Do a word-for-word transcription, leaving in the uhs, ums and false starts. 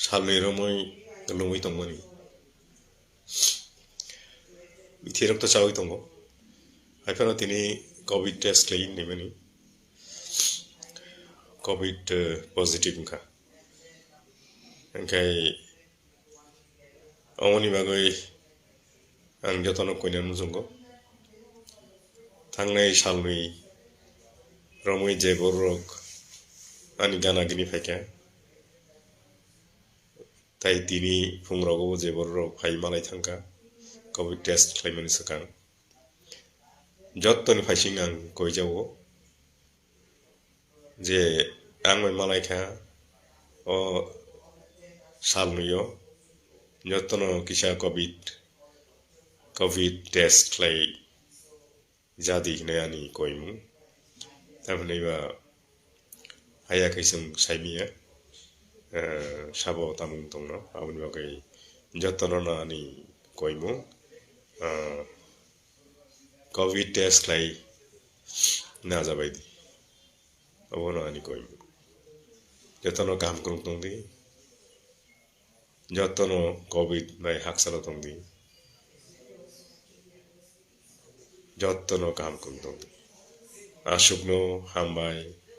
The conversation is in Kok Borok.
salni romwi lungwi tongmani. Bithirok to chawi tongo. Haiphano tini covid test khlai hinwi mani. Covid, eh, positive wngkha. Hingkhe omoni bagwi ang jotono koina muchungo. Thangnai salni romwi je bororok ani gana gini phaikha, tai tini phungrogo je bororok phai malai thangkha covid test khlaimani swkang. Jottoni phaising ang koijao je ang bai malaikha o salnwio jotono kisa covid, covid test khlai jadi hinwi ani koimung. Tamhinwi ba haya khe chwng saimanya, eh, sabo tamung tongno, aboni bagwi jotono no ani koimung, eh, covid test khlai najabaidi. Obono ani koimung. Jotono kaham kwrwng tongdi. Jotono covid bai haksalo tongdi. Jotono kaham kwrwng tongdi. Aswkno hambai.